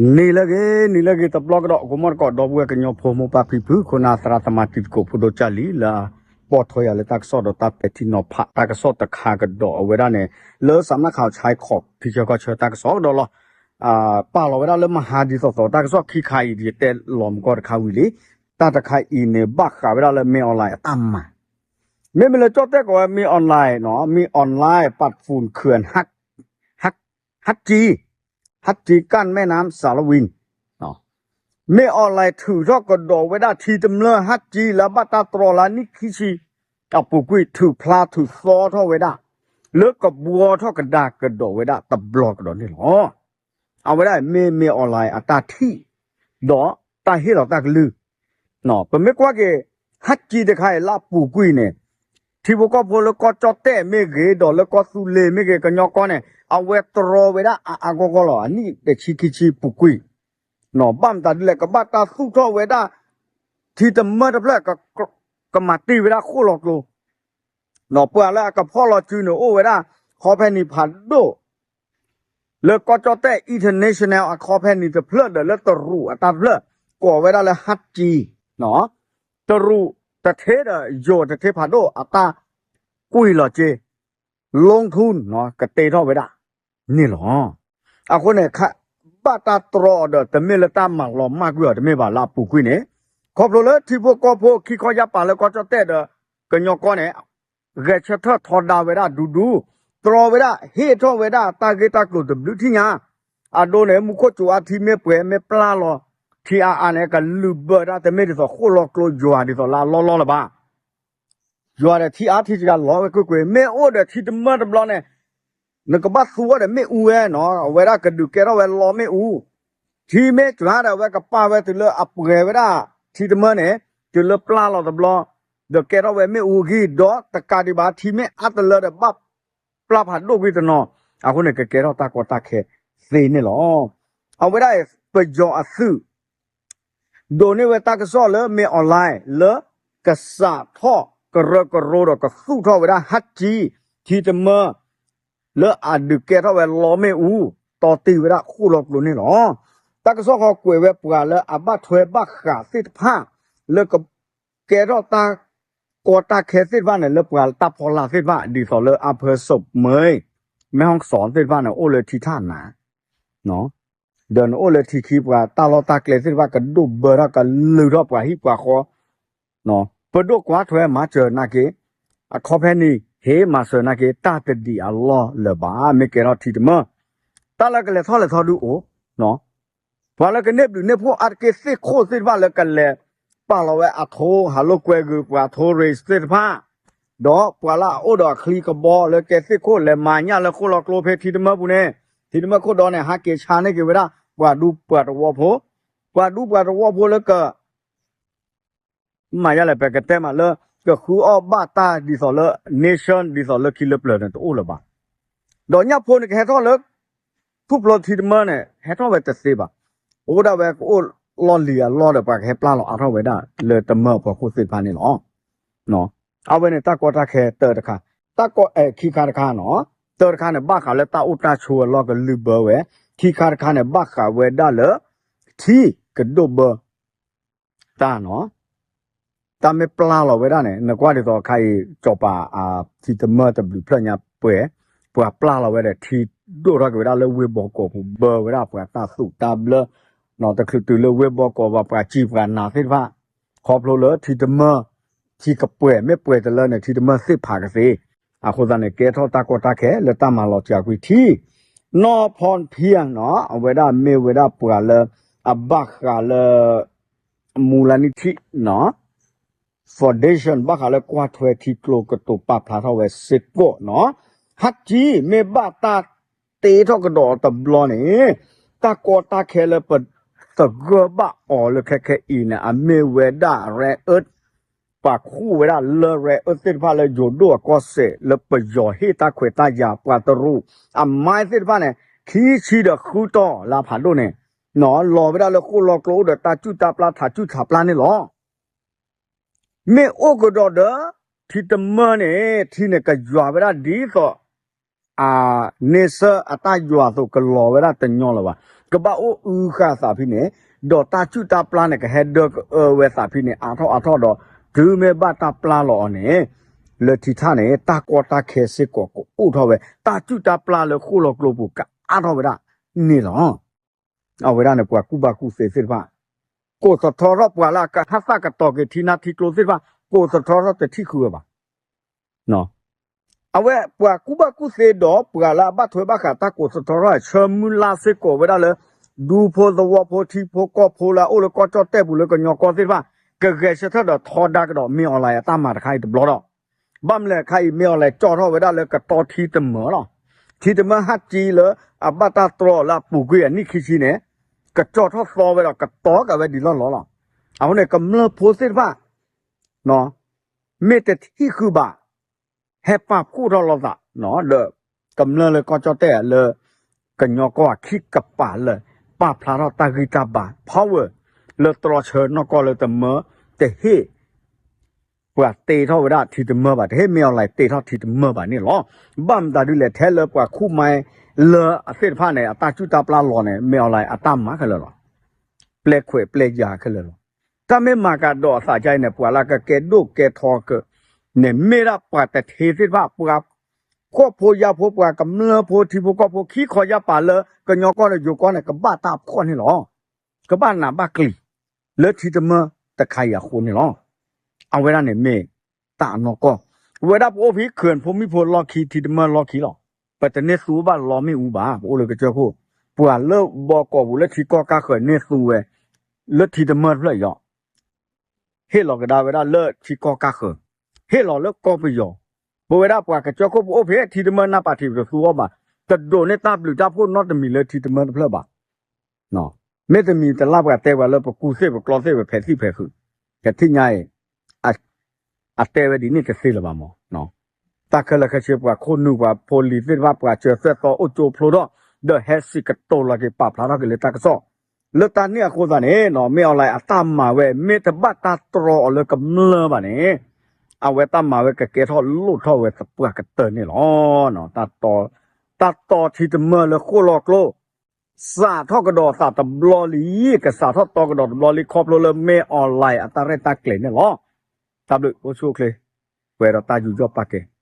နံၤလၢအဂ့ၤ နံၤလၢအဂ့ၤ တဘျီကဒီး ကမီၣ်တကိး ဒီပုၢ်ဝဲၢ်ကညီဖိ မိၢ်ပၢ်ဖံဖု ခိၣ်နၢ်သရၣ်သမါ တံၤသကိး ဖိဒိၣ်ကၢ်လံ လၢအပိာ်ထွဲယၤလၢတၢ်ကစီၣ်ဒီးတၢ်ပဲာ်ထံနီၤဖး တၢ်ကစီၣ်တခါကဒီးအဝဲဒၣ်န့ၣ် လၢစးမနၣ်ခးအီၤဆါခီၣ် ဖံဆၢကီၢ်ဆၢတၢ်ကစီၣ်ကဒီးလီၤ. ပာ်လီၤဝဲဒၣ်လၢမဟါဒ်သိးသိး တၢ်ကစီၣ်ခံခါအံၤ ယတဲလီၤမုၢ်ကီၢ်တခါဝံၤလံ. တၢ်တခါအံၤန့ၣ် ဘၣ်ဃးဝဲဒၣ်လၢ မင်းအောင်လှိုင် အတၢ်မၤ မ့မ့ၢ်လၢကၠီၣ်တဲၣ်ကိးဝဲ မင်းအောင်လှိုင် နီၤ မင်းအောင်လှိုင် ปัดฝุ่นเขื่อนฮัก ฮัก ฮักจี ฮักจีกั้นแม่น้ำสาละวิน မင်းအောင်လှိုင် ထုးထီၣ်ကဒီးဝဲဒၣ် ထံတမၢ ฮักจี လၢအဘၣ်တၢ်တြီလၢနံၣ်ခံဆံ အပူၤကွံာ် ထုးဖျါထုးသီထီၣ်ဝဲဒၣ် လၢကဘှီထီၣ်ကဒါကဒီးဝဲဒၣ်တဘျီကဒီးန့ၣ်လီၤ. အဝဲဒၣ်မ့ၢ် မင်းအောင်လှိုင် အတၢ်ထံၣ် ဒီးတၢ်ဟ့ၣ်လီၤတၢ်ကလုၢ် ပမ့ၢ်ကွၢ်က့ၤ ฮักจี တခါအံၤလၢအပူၤကွံာ်န့ၣ် ထံဖိကီၢ်ဖိလၢကီၢ်ကၠီၣ်တဲၣ်မ့ၢ်ဂ့ၤ ဒီးလၢကီၢ်သူလ့ၤမ့ၢ်ဂ့ၤ ကညီကီၢ်န့ၣ် အဝဲတြီဝဲဒၣ်အါအါဂီၢ်ဂီၢ်လီၤ. အနံၣ်တဆံခံဆံပူၤကွံာ် ဘၣ်မတၤဒ်လဲၣ် ကဘၣ်တၢ်သူၣ်ထီၣ်ဝဲဒၣ် ထံတမၢတဖျၢၣ် ကမၤတ့ၢ်ဝဲဒၣ်ဃိၣ်လီၤကျိ ပှၤလၢအကဖီၣ်လီၤစုန့ၣ် အိၣ်ဝဲဒၣ် ခီဖဲနံၤဖးဒိၣ် လၢကီၢ်ကၠီၣ်တဲၣ် international အခီဖဲနံၤတဖျၢၣ်ဒီး လၢတရူးအတၢ်တဖျၢၣ် ကိးဝဲဒၣ်လၢ ฮักจี တရူးတထ့ဒီး ယိၤတထ့ဖးဒိၣ်အတၢ်ကွံာ်လီၤက့ၤ ลงทุน ကတ့ထီၣ်ဝဲဒၣ်န့ၣ်လီၤ. အဃိန့ၣ် ဘၣ်တၢ်တြီအီၤဒီး တမ့ၢ်လၢတၢ်မၤလီၤမၢ်ကွံာ်အီၤတမ့ၢ်ဘၣ် လၢအပူၤကွံာ်န့ၣ် ခီဖျိလၢထံဖိကီၢ်ဖိခံခီယါပာ်လၢကီၢ်ကၠီၣ်တဲၣ်ဒီး ကညီကီၢ်န့ၣ် ဂဲၤဆၢထၢၣ်ထီဒါဝဲဒၣ်ဒူဒူ တြီဝဲဒၣ် ဟ့ၣ်ထီၣ်ဝဲဒၣ်တၢ်ဂ့ၢ်တၢ်ကျိၤတဘျုးထံၣ်ညါ အဒိန့ၣ် မူခိၣ်စူၤအါ ထံမ့ၢ်ပှဲၤမ့ၢ်ပျၢ်လီၤ ထံအါအါန့ၣ် ကလုၢ်ဘၢတၢ် တမ့ၢ်ဒ်သိး ဃိၣ်လီၤကျိယွၤဒ်သိးလၢအလီၢ်လီၢ်လၢၤဘၣ်. ယွၤဒီးထံအါထံတဂၤလီၤဝဲကွ့ၢ်ကွ့ၢ် မ့ၢ်အိၣ်ဒီးထံတမၢတဘျီန့ၣ် နကဘၣ်သူဝဲဒီးမ့ၣ်အူဝဲနီၤ အဝဲဒၣ်ကဒုးကဲထီၣ်ဝဲလီမ့ၣ်အူ ထံမ့ၢ်စှၤဒီး အဝဲကပာ်ဝဲတုၤလၢအပှဲၤဝဲဒၣ် ထံတမၢန့ၣ် တုၤလၢပျၢ်လီၤတဘျီ ဒီးကဲထီၣ်ဝဲမ့ၣ်အူအဂံၢ် ဒီးတကးဒံးဘၣ် ထံမ့ၢ်အါတလၢဒီး ဘၣ်ပျၢ်ဖးဒိၣ်ကွံာ်တနီၤ အဃိန့ၣ် ကကဲထီၣ်တၢ်ကီတၢ်ခဲသ့န့ၣ်လီၤ. အဝဲဒၣ်ပယီၤအသုး ဒိးန့ၢ်ဝဲတၢ်ကစီၣ်လၢ မင်းအောင်လှိုင် လၢကစးထီၣ်ကရၢကရိဒီးကသူၣ်ထီၣ်ဝဲဒၣ် ဟးကၠံ ထံတမၢ လၢအဒုးကဲထီၣ်ဝဲလီမ့ၣ်အူ တီတံၢ်ဝဲဒၣ်ဃိၣ်လီၤကျိန့ၣ်လီၤ. တၢ်ကစီၣ်ဃီကွဲးဝဲပှၤလၢအဘၣ်ထွဲဘၣ်ဃးသ့ၣ်တဖၣ် လၢကကဲထီၣ်တၢ်ကီတၢ်ခဲသ့ၣ်တဖၣ်န့ၣ် လၢပှၤတၢ်ဖီလာ်သ့ၣ်တဖၣ် ဒ်သိးလၢ အဖၢစၢးမၢ မဲၣ်ဟီၣ်စီၣ်သ့ၣ်တဖၣ်န့ၣ် အိၣ်လၢထံထၣ်နၤ ဒီးနအိၣ်လၢထံခံ ပှၤတၢ်လီၢ်တၢ်ကျဲသ့ၣ်တဖၣ် ကဒိၣ်ဘၢထီၣ်ကလုၢ်ထီၣ်ပှၤဟံၣ်ပှၤဃီ ပဒိၣ်ကွၢ်ထွဲမၤစၢၤနာ်က့ အခီဖဲန့ၣ် ဟ့ၣ်မၤစၢၤနာ်က့ တၢ်တဒံးအလီၢ်လၢၤဘၣ် မ့ၢ်ကဲထီၣ်ထံတမၢ တၢ်လၢကလဲၤထီၣ်လဲၤထီဒုအိၣ် ပှၤလၢကန့ၢ်ဘျုးန့ၢ်ဖှိၣ်အါတက့ၢ်သ့ၣ်ခိၣ်သ့ၣ်တဖၣ်လၢကလဲၤပာ်လီၤဝဲအထိ ဟးလိာ်ကွဲဂုာ်ပှၤ tourist သ့ၣ်တဖၣ် ဒီးပှၤလၢအအိၣ်ဒီးအချံကဘီလၢကဲသ့ၣ်ခိၣ်လဲၤမၤညၣ်လၢဃိၣ်လီၤကျိဖဲထံတမၢပူၤန့ၣ် ထံတမၢခိၣ်ဒီန့ၣ် ဟးက့ၤဆါန့ၢ်က့ၤဝဲဒၣ် ပှၤဒူပှၤတဝီဖိ ပှၤဒူပှၤတဝီဖိလၢက မၤယါလဲၣ် ပကတဲမးလၢ ကဃုအီၣ်ဘၣ်တၢ်ဒ်သိးလၢ nation ဒ်သိးလၢခံလၢပျၢၤန့ၣ် တအိၣ်လၢၤဘၣ်. ဒီးညၣ်ဖိန့ၣ်ကဟဲထီၣ်လၢ ထူၣ်ဖျိထံတမၢန့ၣ် ဟဲထီၣ်ဝဲတသ့ဘၣ်. အိၣ်ဒၣ်ဝဲကအိၣ်လီၢ်လံၤအလီၢ်ဒီး ပှၤကဟဲပျၢ်လီၤအါထီၣ်ဝဲဒၣ်လၢတမၢအဖီခိၣ်သ့ၣ်တဖၣ်န့ၣ်လီၤ. အဝဲန့ၣ်တၢ်ကီတၢ်ခဲတၢတခါ, တၢ်ကီအဲၣ်ခံခါတခါနီၤ, တၢတခါန့ၣ် ဘၣ်ဃးလၢတၢ်အိၣ်တၢ်ဆိးအလီၢ်ကလုၢ်ဘၢဝဲ, ခံခါတခါန့ၣ် ဘၣ်ဃးဝဲဒၣ်လၢ ထံကဒိၣ်ဘၢ တၢ်နီၤ, တၢ်မ့ၢ်ပျၢ်လီၤဝဲဒၣ်န့ၣ် နကွၢ်ဒ်သိးအခါအံၤ စီၤပၤ ထံတမၢတဘျုးဖျၢၣ်ညါပှဲၤ, ပှၤပျၢ်လီၤဝဲဒီးထံဒိၣ်ထီၣ်က့ၤဝဲဒၣ်လၢဝ့ၢ်ဘီကီးပူၤ ဘၢဝဲဒၣ်ပှၤတၢ်သူၣ်တၢ်ဘျၢ, တချုးတုၤလၢဝ့ၢ်ဘီကီးပှၤ ပှၤစံၣ်ပှၤနာ်သ့ၣ်တဖၣ်, ခီဖျိလၢထံတမၢ ထံကပှဲၤ မ့ၢ်ပှဲၤတလၢန့ၣ် ထံတမၢသ့ၣ်ဖးကသ့, အဃိသတးန့ၣ် ကဲထီၣ်တၢ်ကီတၢ်ခဲလၢတၢ်မၤလီၤစှၤကွံာ်ထံ နီၢ်ဖီၣ်ဖံၣ်နီၤ, အဝဲဒၣ်မ့ၢ်ဝဲဒၣ်ပှၤလၢ အဘၣ်ဃးလၢ မူလနံၣ်ထံၣ်နီၤ, foundation ဘၣ်ဃးလၢကွၢ်ထွဲထံကျိကတိၤပာ်ဖျါထီၣ်ဝဲစ့ၢ်ကီးနီၤ, ဟးကံ မ့ၢ်ဘၣ်တၢ်တ့ထီၣ်ကဒီးအီၤတဘျီန့ၣ်, တၢ်ကီတၢ်ခဲလၢပသဂၢၢ်ဘၣ်အီၤလၢခဲခဲအံၤန့ၣ် အမ့ၢ်ဝဲဒၣ် rare earth ပှၤခူၣ်ဝဲဒၣ်လၢ rare earth သ့ၣ်တဖၣ်လၢယိၤဒိၣ်အကီၢ်စဲၣ် လၢပယီၤဟ့ၣ်တၢ်ခွဲးတၢ်ယာ် ပှၤတရူး အမိုင်းသ့ၣ်တဖၣ်န့ၣ် ခံဆံဒီးဃုတီၤလၢအဖးဒိၣ်န့ၣ်, လီၤဝဲဒၣ်လၢဃိၣ်လီၤကျိအိၣ်ဒီးတၢ်စုၣ်တၢ်ပျၢ်ထးစုၣ်ထးပျၢ်န့ၣ်လီၤ. မ့ၢ်အိၣ်ကဒီးဒီး ထံတမၢန့ၣ် ထံန့ၣ်ကယွၤဝဲဒၣ်ဒ်သိး အန့ဆၢၣ်အတၢ်ယွၤအသိး ကလီၤဝဲဒၣ်တညီလၢၤဘၣ်. ကဘၣ်အိၣ်အုဃာ်သးဖဲန့ၣ်, ဒီးတၢ်စုၣ်တၢ်ပျၢ်န့ၣ် ကဟဲဒၢကအၢဝဲသးဖဲန့ၣ် အါထီၣ်အါထီၣ်ဒီး တုၤမ့ၢ်ဘၣ်တၢ်ပျၢ်လီၤအီၤန့ၣ် လၢထံထၣ်န့ၣ် တၢ်ကီတၢ်ခဲစ့ၢ်ကီးကအိၣ်ထီၣ်ဝဲ, တၢ်စုၣ်တၢ်ပျၢ်လၢဃိၣ်လီၤကျိပူၤကအါထီၣ်ဝဲဒၣ်န့ၣ်လီၤ. အဝဲဒၣ်န့ၣ် ပှၤကူၣ်ဘၣ်ကူၣ်သ့သ့ၣ်တဖၣ် ကိးသထီထီၣ်ပှၤလၢအကဟးသၣ်ကတီၤက့ၤထံနါထံကျိသ့ၣ်တဖၣ် ကိးသထီထီၣ်တထံၣ်ဃုာ်ဝဲဘၣ်. အဝဲပှၤကူၣ်ဘၣ်ကူၣ်သ့ဒီးပှၤလၢအဘၣ်ထွဲဘၣ်ဃးတၢ်ကိးသထီထီၣ် ဆၢမုၢ်လၢ်စ့ၢ်ကီးဝဲဒၣ်လၢ ဒူဖိသဝီဖိထံဖိကီၢ်ဖိလၢအအိၣ်လၢကီၢ်ကၠီၣ်တဲၣ်ပူၤလၢကညီကီၢ်သ့ၣ်တဖၣ် ကဂဲၤဆၢထၢၣ်ဒီးထီဒါကဒီး မင်းအောင်လှိုင် အတၢ်မၤတခါအံၤတဘျီဒီး ဘၣ်မနုၤလဲၣ်ခါအံၤ မင်းအောင်လှိုင် ကၠီထီၣ်ဝဲဒၣ်လၢကတီထံတမၢလီၤ. ထံတမၢဟးကံလၢအဘၣ်တၢ်တြီအီၤလၢအပူၤကွံာ်အနံၣ်ခံဆံန့ၣ် ကကၠီထီၣ်သီဝဲဒီးကတီကးဝဲဒ်လီၢ်လီၢ်လီၤ. အဃိန့ၣ် ကမျၢၢ်ဖိသ့ၣ်တဖၣ် မ့ၢ်တထံၣ်ဃုာ်ဘၣ် ဟဲပာ်ဖှိၣ်ထီၣ်လိာ်သး ဒီးကမျၢၢ်လၢကီၢ်ကၠီၣ်တဲၣ်လၢ ကညီကီၢ်အခံကပၤလၢ ပာ်ဖျါထီၣ်တၢ်ဂံၢ်တၢ်ဘါ power လၢတြီဆၢနီၢ်ကီၢ်လၢတမၢ တဟ့ၣ် ပှၤတ့ထီၣ်ဝဲဒၣ်ထံတမၢဘၣ်, တဟ့ၣ် မင်းအောင်လှိုင် တ့ထီၣ်ထံတမၢဘၣ်န့ၣ်လီၤ. ဘၣ်မတၤဒ်လဲၣ် ထဲလၢပှၤခူၣ်မါလၢအသ့ၣ်တဖၣ်န့ၣ် အတၢ်စုၣ်တၢ်ပျၢ်လီၤန့ၣ် မင်းအောင်လှိုင် အတၢ်မၤခဲလၢာ်လီၤ. ပျဲခွဲးပျဲယာ်ခဲလၢာ်လီၤ. တၢ်မ့ၢ်မၤကဒီးအသးဒ်အံၤန့ၣ် ပှၤလၢကကဲဒိၣ်ကဲထီက န့ၣ်မ့ၢ်ဒၣ်ပှၤတထ့သ့ၣ်တဖၣ် ပှၤ ကီၢ်ဖိယာ်ဖိ ပှၤကမျၢၢ်ဖိထံဖိကီၢ်ဖိ ခံခီယၢ်ပၤလၢ ကညီကီၢ်ဒီးယိၤကီၢ်န့ၣ် ကဘၣ်တၢ်ဖှီၣ်န့ၣ်လီၤ. ကဘၣ်နးဘၣ်ကျံၤ လၢထံတမၢတခါအံၤအဃိန့ၣ်လီၤ. အဝဲဒၣ်န့ၣ်မ့ၢ်တၢ်အနီၢ်ကီၢ်, ဝဲဒၣ်ပအိၣ်ဖဲခိၣ်ဖိမံဖိလီၢ်ခံ ထံတမၢလီၢ်ခံလီၤ. ပတန့ၢ်သူဘၣ်လီမ့ၣ်အူဘၣ် ပအိၣ်လၢကစၢၢ်ခိၣ်, ပှၤလၢဘီကီးပူၤလၢထံကီၢ်ကါဃၢၤန့ၢ်သူဝဲ လၢထံတမၢတဖျၢၣ်အံၤလီၤ. ဟ့ၣ်လီၤကဒါဝဲဒၣ်လၢထံကီၢ်ကါဃၢၤ, ဟ့ၣ်လီၤလၢကီၢ်ပယီၤ, ပဝဲဒၣ်ပှၤကစၢၢ်ခိၣ်ပအိၣ်ဖဲထံတမၢနၢ်ပာ်ထံးပတသူအီၤဘၣ်, တဒိးန့ၢ်တၢ်ဘျုးတၢ်ဖှိၣ်နီတမံၤလၢထံတမၢတဖျၢၣ်ဘၣ်. မ့တမံၤတလၢ်ပှၤတဲပှၤလၢပကူသ့ၣ်ပကျီသ့ၣ်ပဖဲးသံၣ်ဖဲးဃုာ်, ကထံၣ်ညါအံၤ အတဲဝဲဒ်န့ၣ်တသ့လၢၤဘၣ်မး. တၢ်ခဲလၢာ်ခဲဆ့ပှၤခိၣ်နူာ်ပှၤဖိလံၤသ့ၣ်တဖၣ် ပှၤစၢၤသွဲၣ်သီအိၣ်ကၠိဖျိထီၣ်, ဒီးဟဲစံးကတိၤလီၤက့ၤပာ်ဖျါထီၣ်က့ၤလၢတၢ်ကစီၣ်, လၢတၢ်န့ၣ်အဃိသတးန့ၣ် မင်းအောင်လှိုင် အတၢ်မၤဝဲမ့ၢ်တဘၣ်တၢ်တြီအီၤလၢကမျၢၢ်ဘၣ်န့ၣ်, အဝဲတၢ်မၤဝဲကကဲထီၣ်လိၣ်ထီၣ်ဝဲသပှၢ်ကတၢၢ်န့ၣ်လီၤ. တၢ်တီထံတမၢလၢဃိၣ်လီၤကျိ စးထီၣ်ကဒီးသးတဘျီလံ, ကစးထီၣ်တီကဒီးတဘျီလံ ခီဖျိလၢ မင်းအောင်လှိုင် အတၢ်ရဲၣ်တၢ်ကျဲၤန့ၣ်လီၤ. တၢ်ဘျုးအိၣ်ဆူၣ်အိၣ်ချ့, ပှဲၤဒီးတၢ်ယူးယီၣ်ပာ်ကဲၤ.